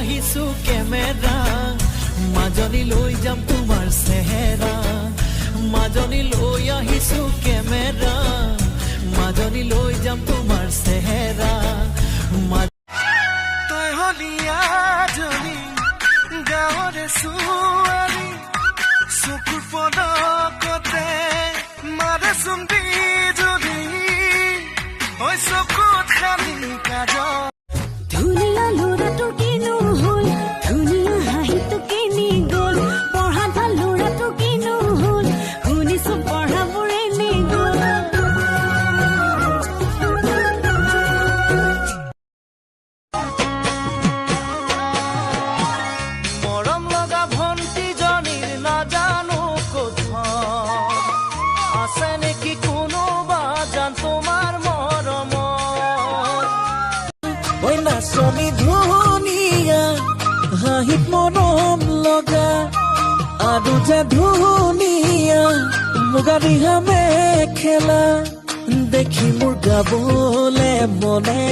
আহিছো কেমেৰা, মাজনী লৈ যাম তোমাৰ চেহেৰা। মাজনী লৈ আহিছো কেমেৰা, মাজনী লৈ যাম তোমাৰ চেহেৰা। তই হলি আজলি গাঁৱৰে ছোৱালী, চকুৰ পলকতে মাৰেচোন বিজুলী, ঐ চকুত খালি কাজল। ধুনীয়া ল'ৰাটোৰ কিনো হ'ল? ধুনীয়া হাঁহিটো কেনি গ'ল? পঢ়াত ভাল ল'ৰাটোৰ কিনো হ'ল? শুনিছো পঢ়াবোৰ এনেই গ'ল। মৰম লগা ভন্টিজনীৰ নাজানো ক'ত আছে নেকি কোনোবা জান তোমাৰ মৰমৰ। ঐ নাচনী ধুনীয়া, হাঁহিত মৰম লগা, আৰু যে ধুনীয়া মুগা ৰিহা মেখেলা দেখি মোৰ গাবলে মনে।